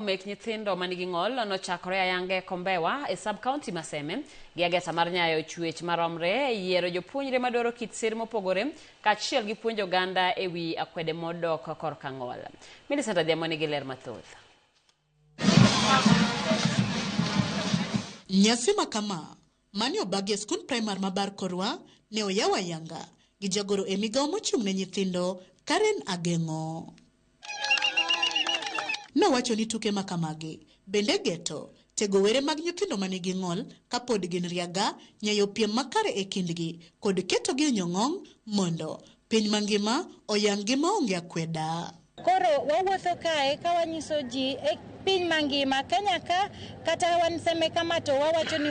Mek nyithindo manigi ng'ol nochakore ayanga e Kombewa e sub-county ma Seme gi ageta mar nyayo chwech maromre, yiero jopuonjre madwaro kit sir mopogore kaachiel gi puonjo oganda e wi akwede modok korka ng'ol. Millicent Adhiambo nigi ler mathoth. Nyasi ma kama mane obagi e skund primar ma Bar Korwa ne oyaw ayanga gi jagoro e migawo mochung' ne nyithindo Karen Ageng'o. Nowacho ni tuke ma kamagi bende geto tego were mag nyithindo manigi ng'ol kapod gin riaga, nyayo piem makare e kindgi kod ketogi e nyong'ong' mondo piny mangima oyang gi maonge akweda. Koro wawuotho kae ka wanyiso ji e piny mangima, Kenya ka kata wan Seme kama to wawacho ni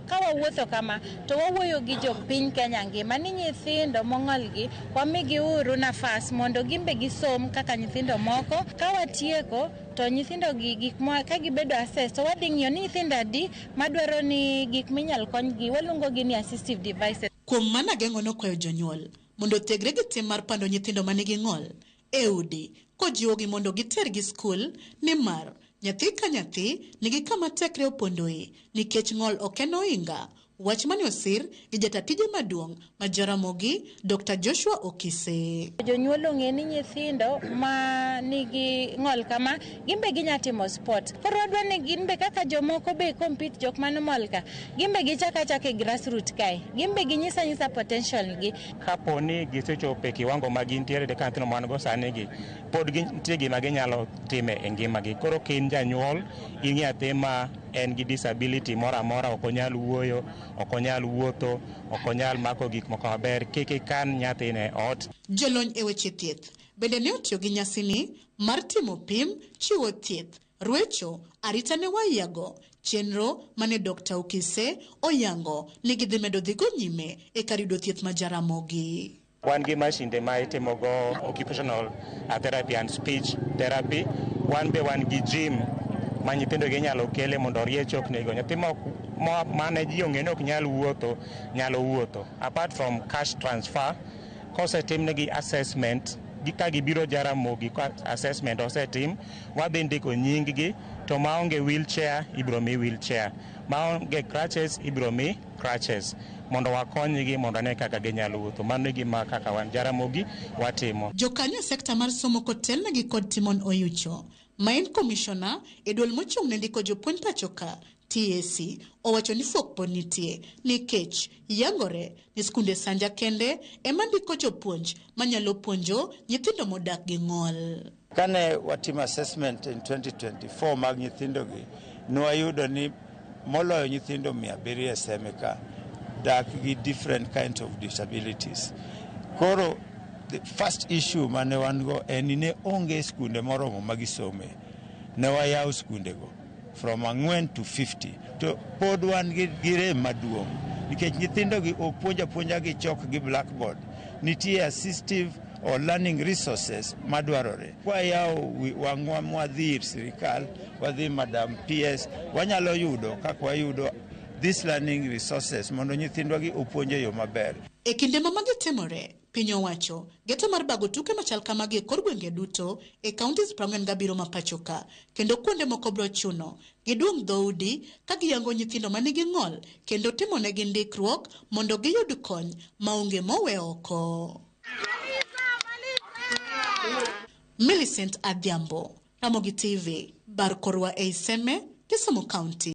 ka wawuotho kama to wawuoyo gi jopiny Kenya ngima ni nyithindo mong'ol gi wamigi uru nafas mondo gin be gisom kaka nyithindo moko. Ka watieko to nyithindo gi gik ma ka gibedo assessed to wadhi ng'iyo ni nyithindo adi madwaro ni gik minyal konygi, waluongo gi ni assistive devices. Kuom mano Ageng'o nokwayo jonyuol mondo otegre gi tim mar pando nyithindo manigi ng'ol e udi kojiwogi mondo gitergi skul nimar nyathi ka nyathi nigi kama tekre opondoe nikech ng'ol ok en ohinga. Wach mane osir gi jata tije maduong' ma Jaramogi Dr. Joshua Okise. Jonyuol ong'e ni nyithindo ma nigi ng'ol kama gin be ginya timo sport. Koro wadwa ni gin be kaka jomoko be compete jok mane ka gin be gichak achaka e grassroot kae. Gin be ginyis anyisa potential gi. Kapo ni gisechopo e kiwango ma gintiere ka nyithindo ma wan go sani gi, pod nitie gima ginyalo timo e ngimagi. Koro ka in janyuol, in gi nyathi ma en gi disability moro amora, ok onyal wuoyo, ok onyal wuotho, ok onyal mako gik moko maber, kik ikan nyathine e ot. Jolony e weche thieth bende ne otiyo gi nyasini mar timo pim, chiwo thieth, rwecho, arita ne waiyago, chenro mane Dr. Okise oyango ni gidhi medo dhigo nyime e kar yudo thieth ma Jaramogi. Wan gi mashinde ma itimogo occupational therapy and speech therapy. Wan be wan gi gym ma nyithindo gi inyalo kele mondo orie choknigo. Nyathi mane ji ong'e ni ok nyal wuotho, nyalo wuotho. Apart from cash transfer, kosetimnegi assessment, ka gibiro Jaramogi ka assessment osetim, wadhi ndiko nying gi, to maonge wheelchair ibiro mi wheelchair, maonge crutches ibiro mi crutches, mondo wakonygi mondo ane kaka ginyalo wuotho. Mano e gima kaka wan Jaramogi watimo. Jokanyo e sekta mar somo kotelnegi kod Timon Oyucho, ma en komishona e duol mochung' ne ndiko jopuonj pacho ka TSC, owacho ni fuok pod nitie nikech yangore ni skunde sanja kende ema ndiko jopuonj manyalo puonjo nyithindo modak gi ng'ol. Kane watimo assessment in 2024 mag nyithindogi, ne wayudo ni moloyo nyithindo 700 e Seme ka dak gi different kinds of disabilities. Koro the first issue mane wan go en ni ne onge skunde moromo ma gisome. Ne wayawo skundego from 4 to 50 to pod wan gi rem maduong' nikech nyithindogi ok puonj apuonja gi chalk gi blackboard. Nitie assistive or learning resources madwarore. Kwayawo wang'wa mwadhi ir sirikal, wadhi Madam PS, wanyalo yudo kaka wayudo these learning resources mondo nyithindwa gi opuonj e yo maber. E kinde ma magi timore, piny owacho geto mar bago tuke machal kamagi e kor gwenge duto e counties 47 ma pacho ka, kendo kuonde moko biro chuno giduong' dhoudi ka giyango nyithindo manigi ng'ol kendo timonegi ndikruok mondo giyud kony maonge mowe oko. Millicent Adhiambo, Ramogi TV, Bar Korwa ei Seme, Kisumu County.